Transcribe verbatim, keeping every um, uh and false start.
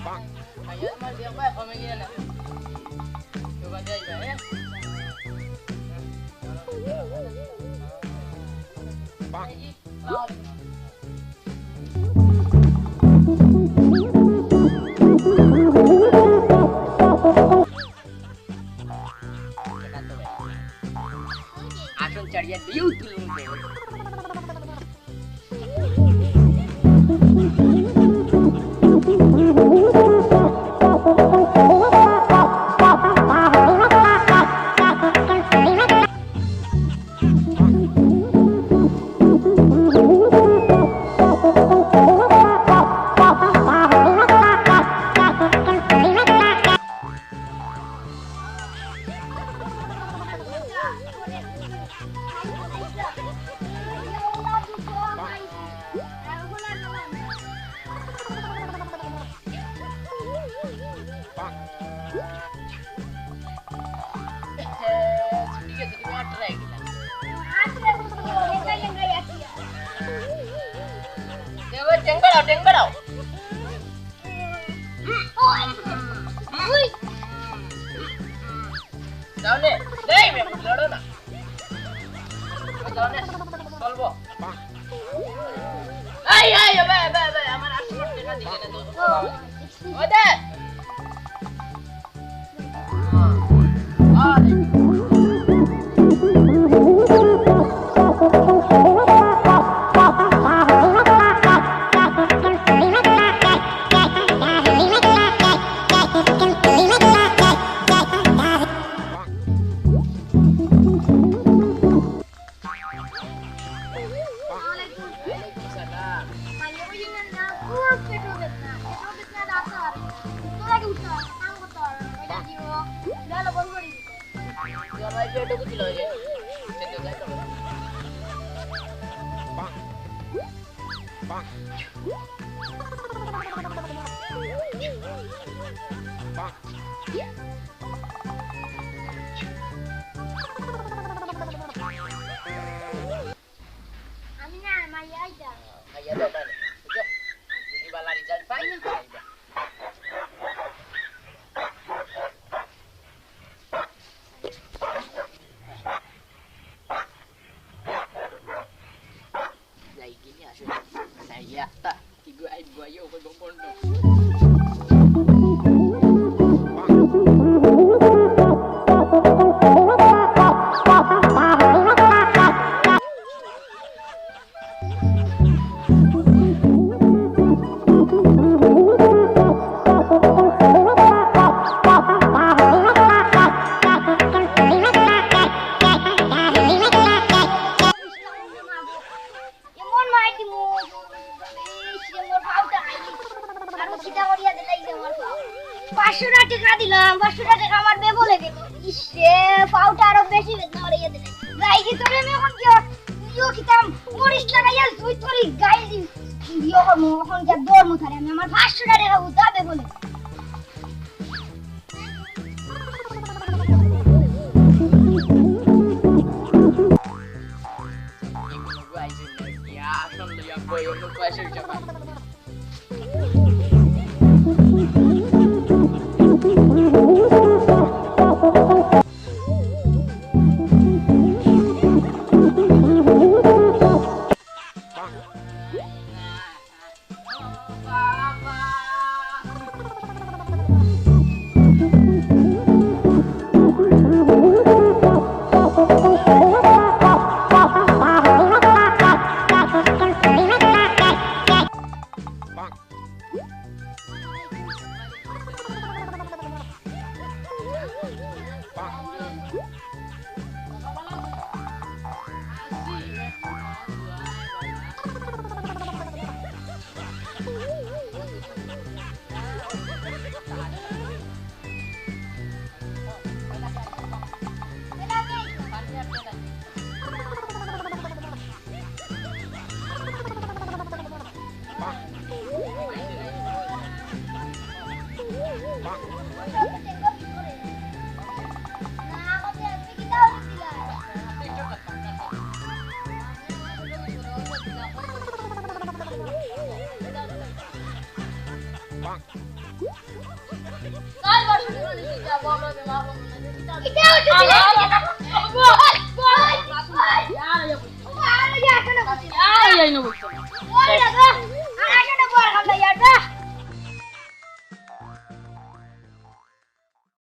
আইয়া তোমার বিয়া কয় কমে গিয়া না। তো বাদে আইবা, হ্যাঁ? আসল চাড়িয়া দিয়েও তুলুন। টেঙ্গড়াও, টেঙ্গড়াও। যাও নে, এই মেয়ে, লড়ো না। যাও নে, চলবো। এই, এই, এবে, এবে, এবে, আমার আটশো টেকা দিলে না তো। ওই দে। আমি না, মাইয়া আইতা। মাইয়া দাও, দাও। বুঝছো? যদি বালা result পাই, আইবা। যাই গিয়া আসলে। যাই গিয়া একটা। কি গো, আই গো, আইও, ওই বম বন্ধ। এমন মাইর দিমু, ইস রে, মোর পাওটা খাইলি। আর ও কিতা করিয়া দিলাই যে আমার পাও। পাঁচশো টেকা দিলাম, পাঁচশো টেকা আমার বেবলে গেল। ইস রে, পাওটা আরো বেশি বেদনা করিয়া দিলাই। যাই কি তোরে আমি এখন কি, তুইও কিতা মরিচ লাগাইয়া তুই তোর গায়ে দি-, ইয়ে করমু, এখন গিয়া দৌড়মু তারে আমি, আমার পাঁচশো টেকা উঠা বেবলে। চাইরবার শুরু করে দিছি, যা বড় রে বাবা। এটা হচ্ছে আমার, বল, বল, বল। আর ইয়া বলছে। আর ইয়া কেন বলছে? আর ইয়া ইনো বলছে। ওই দাদা।